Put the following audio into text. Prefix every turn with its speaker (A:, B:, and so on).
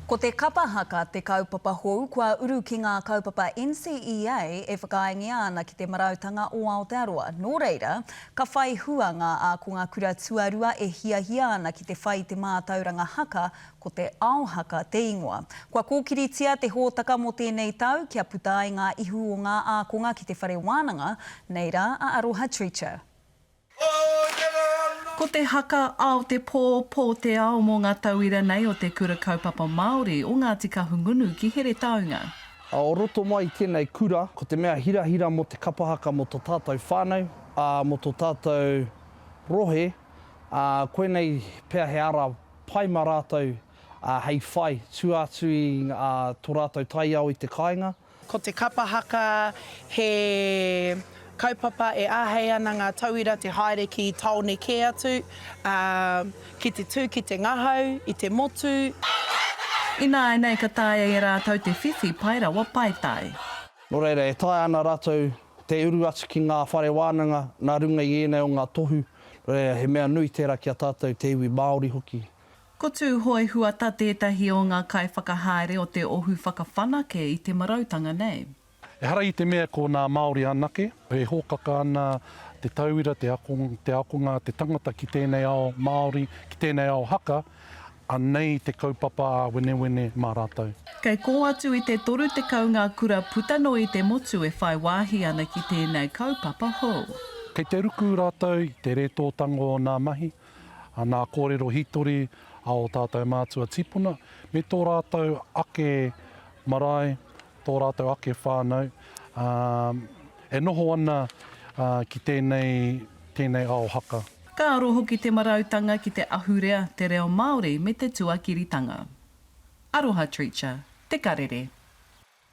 A: Ko te kapa haka te kaupapa hou kua uru ki ngā kaupapa NCEA e whakaaengia ana ki te marautanga o Aotearoa. Nō reira, ka whai hua ngā ākonga kura tuarua e hiahia ana ki te whai i te mātauranga haka, ko te Ao Haka te ingoa. Kua kōkiritia te hōtaka mō tēnei tau kia puta ai ngā ihu o ngā ākonga ki te whare wānanga, nei rā a Aroha Treacher.
B: Ko te haka Ao te pō, pō te ao mō ngā tauira nei o Te Kura Kaupapa Māori o Ngāti Kahungunu ki Heretaunga.
C: O roto mai i tēnei kura, ko te mea hirahira mō te kapa haka mō tō tātou whānau, ā, mō tō tātou rohe, ā, koinei pea he ara pai mā rātou, ā, hei whai, tua atu i, ā, tō rātou taiao i te kāinga.
D: Ko te kapa haka he kaupapa e āhei ana ngā tauira te haere ki tāone kē atu, ā, ki te tū ki te ngahau i te motu.
B: Ināianei ka taea e rātou te whiwhi paerawa paetae.
C: Nō reira, e taea ana rātou te uru atu ki ngā whare wānanga nā runga i ēnei o ngā tohu, nō reira, he mea nui tērā ki a tātou, te iwi Māori hoki.
B: Ko Tūhoe Huata tētahi o ngā kaiwhakahaere o te ohu whakawhanake i te marautanga nei.
E: Ehara i te mea ko nā Māori anake, e hōkaka ana te tauira, te ako, te akonga, te tangata ki tēnei ao Māori, ki tēnei ao haka, anei te kaupapa ā-wenewene mā rātou.
B: Kei kō atu i te 30 ngā kura puta noa i te motu e whai wāhi ana ki tēnei kaupapa hou.
E: Kei te ruku rātou i te rētōtanga o nā mahi, a nā kōrero hītori a ō tātou mātua tīpuna, me tō rātou ake marae, tō rātou ake whānau, ā, e noho ana ki tēnei, tēnei ao haka.
B: Ka aro hoki te marautanga ki te ahurea, te reo Māori me te tuakiritanga. Aroha Treacher, Te Karere.